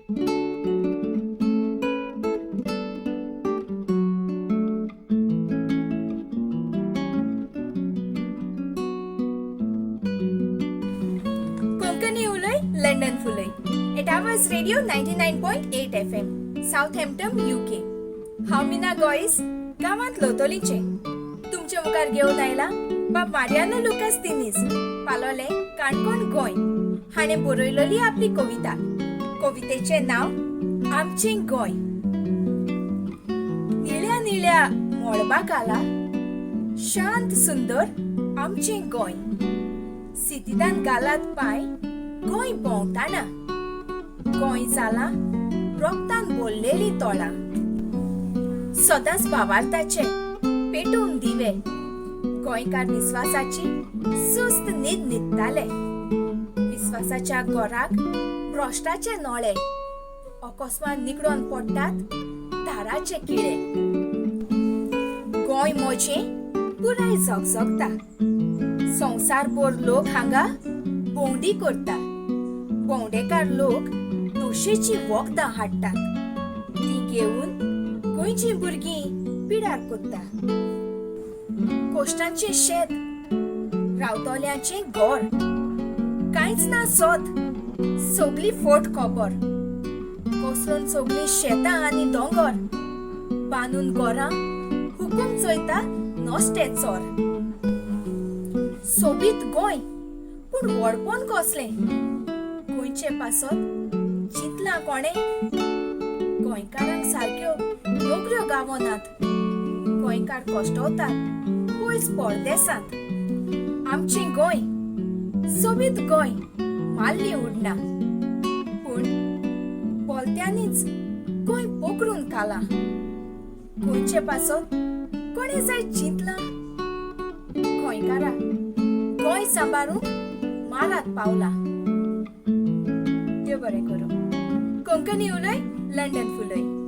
कोंकणी उलय, London फुलय. At Awaaz radio 99.8 FM, Southampton, UK. हांव मीना गोयस, गांवांत लोतोलीचें. तुमचे मुखार घेवन आयला बाब मारियानो लुकास दिनीस, पालोलें, काणकोण, गोंय, हाणें बरयलेली आपली कविता. कवितेचें नांव आमचें गोंय. निळ्या निळ्या मळबा खाला शांत सुंदर आमचें गोंय. सितिदान घालात पांय गोंय भोंवताना. गोंय जालां रोगतान भरलेलीं तोळां. सदांच भावार्थाचे पेटोवन दिवे. गोंयकार विस्वासाची सुस्त न्हीद न्हिदताले. विस्वासाच्या घराक भ्रश्टाचे नळे. अकस्मात निकडून पडटात दाराचे किळे. गोंय म्हजें पुराय झगझगता. संवसारभर लोक हांगा भोंवडी करता. भोंवडेकार लोक नशेचीं वखदां हाडटात. तीं घेवन गोंयचीं भुरगीं पिडार करता. कोश्टांचें शेत, रावतल्यांचें घर, कांयच ना सोद, सगली फोट खबर. कोसळून सगलीं शेतां आनी दोंगर, बांदून घरां हुकूम चोयता नश्टे चोर. सोबीत गोंय, पूण व्हडपण कसलें? गोंयचे पासत चिंतलां कोणें? गोंयकारांक सारक्यो नोकऱ्यो गावनात. गोंयकार कश्टवतात पयस परदेसांत. आमचें गोंय, सोबीत गोंय, माल्ली उडना. पूण बोलत्यांनीच गोंय पोखरून खालां. गोंयचे पासत कोणें जाय चिंतलां? गोंयकारा, गोंय सांबाळूंक मारात पावलां. देव बरें करूं. कोंकणी उलय, लंडन फुलय.